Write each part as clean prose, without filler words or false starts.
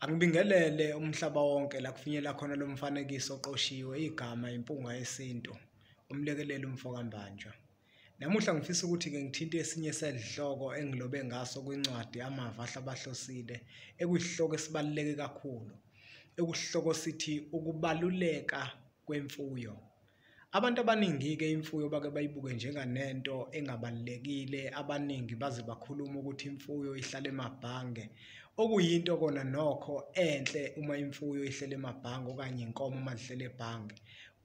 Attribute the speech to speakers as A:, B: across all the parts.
A: Angibingelele umhlaba wonke la kufinyela khona lo mfanekiso oqoshiwe, igama Impunga Yesintu, umlekeleli umfokaMbanjwa. Namuhla ngifisa ukuthi-ke ngithinte esinye sezihloko engilobe ngaso kwincwadi Amava Ahlabahlosile, ekuyisihloko esibaluleke kakhulu, ekusihloko sithi ukubaluleka kwemfuyo. Abantu abaningi-ke imfuyo bake bayibuke njenganento engabalulekile, abaningi baze bakhulume ukuthi imfuyo ihlala emabhange, okuyinto kona nokho enhle uma imfuyo ihleli emabhange okanye inkomo uma zihleli ebhange.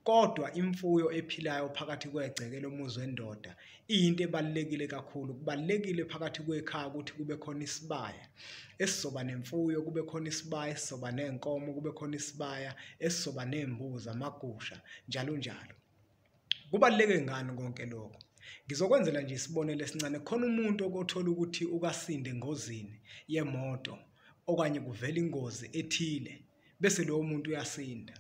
A: Kodwa imfuyo ephilayo phakathi kwegceke lomuzi wendoda iyinto ebalulekile kakhulu. Kubalulekile phakathi kwekhaya ukuthi kube khona isibaya esizoba nemfuyo, kube khona isibaya esizoba ney'nkomo, kube khona isibaya esizoba ney'mbuzi, amagusha, njalo njalo. Kubaluleke ngani konke lokho? Ngizokwenzela nje isibonelo esincane. Khona umuntu okothola ukuthi ukasinde engozini yemoto okanye kuvela ingozi ethile bese lowo muntu uyasinda.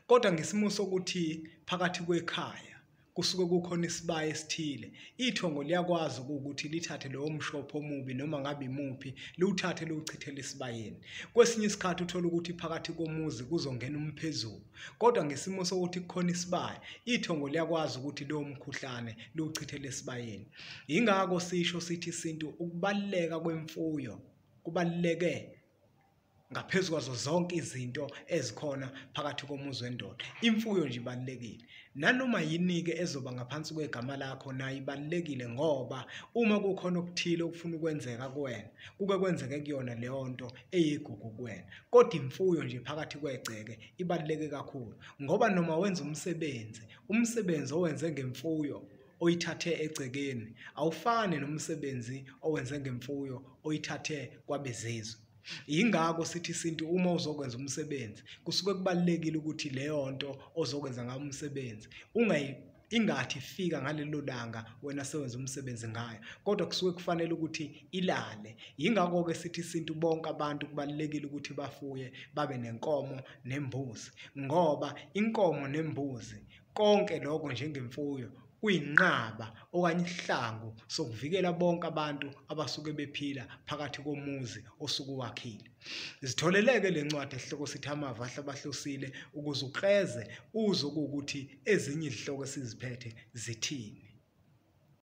A: Kodwa ngesimo sokuthi phakathi kwekhaya kusuke kukhona isibaya esithile, ithongo liyakwazi ukuthi lithathe lowo mshopho omubi noma ngabe imuphi, liwuthathe liwuchithele esibayeni. Kwesinye isikhathi uthola ukuthi phakathi komuzi kuzongena umphezulu, kodwa ngesimo sokuthi kukhona isibaya, ithongo liyakwazi ukuthi lowo mkhuhlane liwuchithele esibayeni. Yingakho sisho sithi isintu ukubaluleka kwemfuyo kubaluleke ngaphezu kwazo zonke izinto ezikhona phakathi komuzi wendoda. Imfuyo nje ibalulekile. Nanoma yini-ke ezoba ngaphansi kwegama lakho nayo ibalulekile, ngoba uma kukhona okuthile okufuna ukwenzeka kuwena, kuke kwenzeke kuyona leyo nto eyigugu kuwena. Kodwa imfuyo nje phakathi kwegceke ibaluleke kakhulu, ngoba noma wenza umsebenzi, umsebenzi owenze ngemfuyo oyithathe egcekeni awufani nomsebenzi owenze ngemfuyo oyithathe kwabezizwe. Yingakho sithi isintu uma uzokwenza umsebenzi kusuke kubalulekile ukuthi leyo nto ozokwenza ngayo umsebenzi ingathi ifika ngalelo langa wena sewenza umsebenzi ngayo, kodwa kusuke kufanele ukuthi ilale. Yingakho-ke sithi isintu bonke abantu kubalulekile ukuthi bafuye babe nenkomo nembuzi, ngoba inkomo nembuzi konke lokho njengemfuyo kuyinqaba okanye isihlangu sokuvikela bonke abantu abasuke bephila phakathi komuzi osuke uwakhile. Zitholeleke le ncwadi esihloko sithi Amava Ahlabahlosile ukuze ukleze uzwe ukuthi ezinye izihloko esiziphethe zithini.